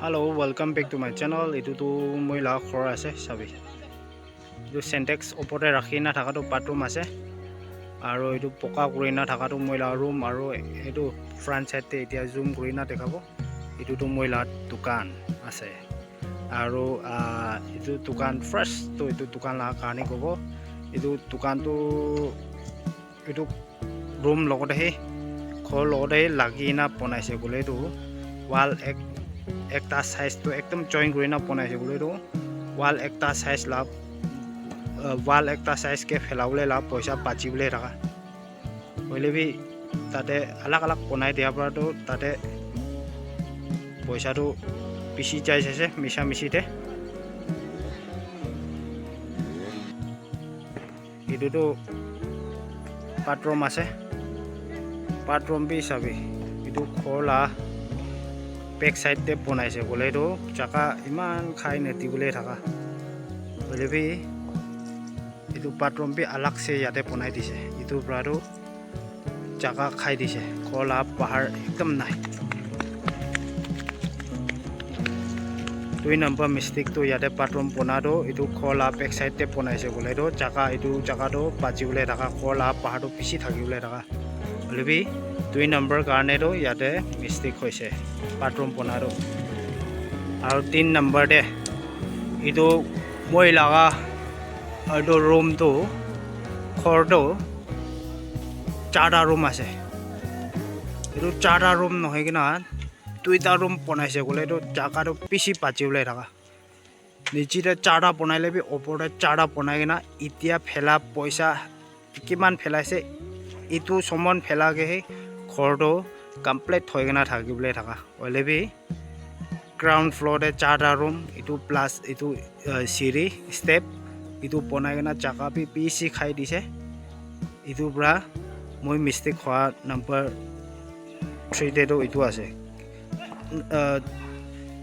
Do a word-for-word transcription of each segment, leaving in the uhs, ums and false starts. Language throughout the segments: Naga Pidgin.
Hello, welcome back to my channel. Etu tu moi la ghor ase, sabi. Etu Sintex opor te rakhi na thaka tu bathroom ase. Aru etu poka kuri na thaka tu moi la room aru etu front side te etia zoom kuri na dekhabo. Etu tu moi la dukan ase. Aru ah, etu dukan first tu etu dukan la karne kobo. Etu dukan tu etu room logote he ghor logote he lagi na bonai se koile tu wall ek ekta size tu ekdom join kuri na bonai se koile tu wall ekta size la uh, wall ekta size ke phelabole la poisa bachi bole thaka hoile bi tate alag alag bonai dia para tu tate poisa tu bishi jai ase misha mishi te. Etu tu bathroom ase. Bathroom bi sabi. Etu ghor la back side te bonai se koile tu jaga eman khai na dibole thaka. Hoile bi etu bathroom bi alag se yate bonai dise. Etu para tu jaga khai dise. Ghor la bahar ekdom nai. Dui number mistake tu yate bathroom bona tu etu ghor la back side te bonai se koile tu jaga etu jaga tu bachi bole thaka ghor la bahar tu bishi thaki bole thaka. Hoile bi dui number karne tu yate mistake hoise bathroom bona tu. Aru tin number te etu moi laga etu room tu ghor tu charta room ase. Etu charta room nohoi kena duita room bonai se koile tu jaga tu bishi bachi bole thaka. Niche te charta bonai le bi opor te charta bonai kena etia phela poisa kiman phelaise etu saman phela ke he ghor tu complete hoi kena thaki bole thaka. Hoile bi ground floor te charta room etu plus etu uh, siri step etu bonai kena jaga bi bishi khai dise. Etu para moi mistake hua number three te tu etu ase. Uh,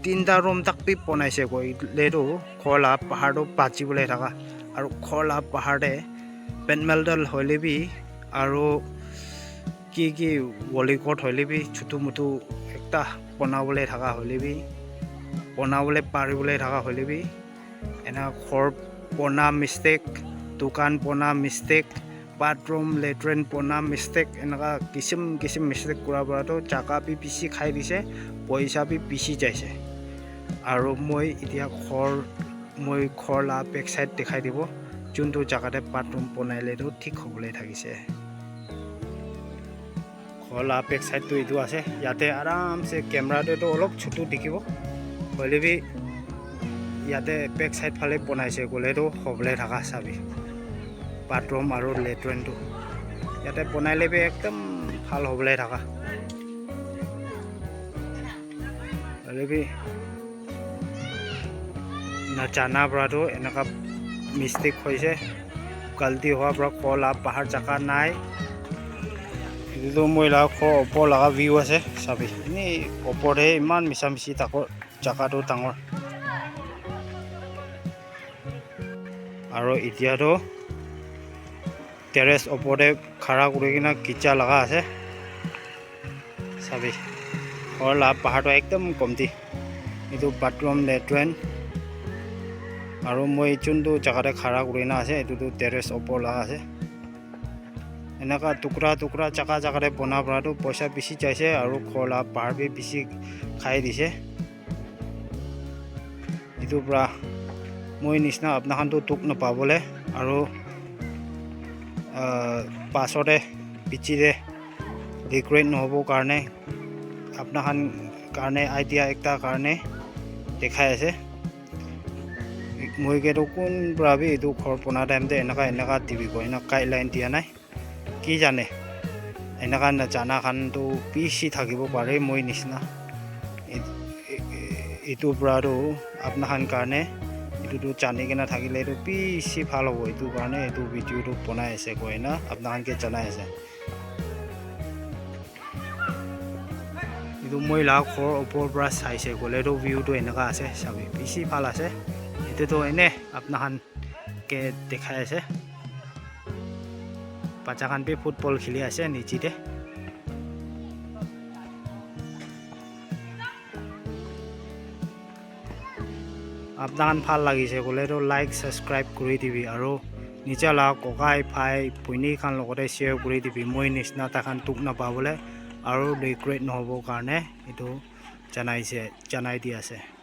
tinta room tak bi bonai se koile tu ghor la bahar tu bachi bole thaka aru ghor la bahar te badminton hoile bi aru ki ki volley court hoile bi chutu mutu ekta bona bole thaka hoile bi bona bole pari bole thaka hoile bi ena ghor bona mistake dukan bona mistake bathroom latrine bona mistake enaka kisim kisim mistake kura para tu jaga bi bishi khai dise poisa bi bishi jaise aru moi etia ghor moi ghor la back side dikhai dibo juntu jaga te bathroom bonai le tu thik hobole thakise. Ghor la back side tu etu ase yate aram se camera te tu olop chutu dikhibo hoile bi yate back side phale bonai se koile tu hobole thaka sabi bathroom aru latrine tu yate bonai le bi ekdom bhal hobole thaka hoile bi najana para tu eneka mistake hoise galti hoa para ghor la bahar jaga nai etu tu moi la ghor opor laga view ase sabi eni opor te eman misa misi thakor jaga tu dangor aru etia tu terrace opor te khara kuri kena khicha laga ase sabi ghor la bahar tu ekdom komti etu bathroom latrine aru moi juntu jaga te khara kuri kena ase etu tu terrace opor laga ase eneka tukra tukra jaga jaga te bona para tu poisa bishi jaise aru ghor la bahar bi bishi khai dise. Etu para moi nisna apna khan tu dukh napabole aru ah, pasor te piche te regret nohobo karne apna khan karne idea ekta karne dekhai ase moi ke tu kun para bi etu ghor bona time te eneka eneka dibi koi na guideline dia nai. Ki jane eneka najana khan tu bishi thakibo pare moi nishina. E- e- e- etu para tu apna khan karne etu tu jani kena thakile tu bishi bhal hobo etu karne etu video tu bonai ase koina apna khan ke janai ase. Etu moi la ghor opor para sai se koile tu view tu eneka ase sabi bishi bhal ase. Etu tu ene apna khan ke dekhai ase bacha khan bi football kheli ase niche te. Apna khan bhal lagise koile toh like, subscribe kuri dibi, aru nija la kokai, bhai, bhoni khan logote share kuri dibi, moi nishina tai khan dukh napabole aru regret nohobo karne etu janaise, janai di ase.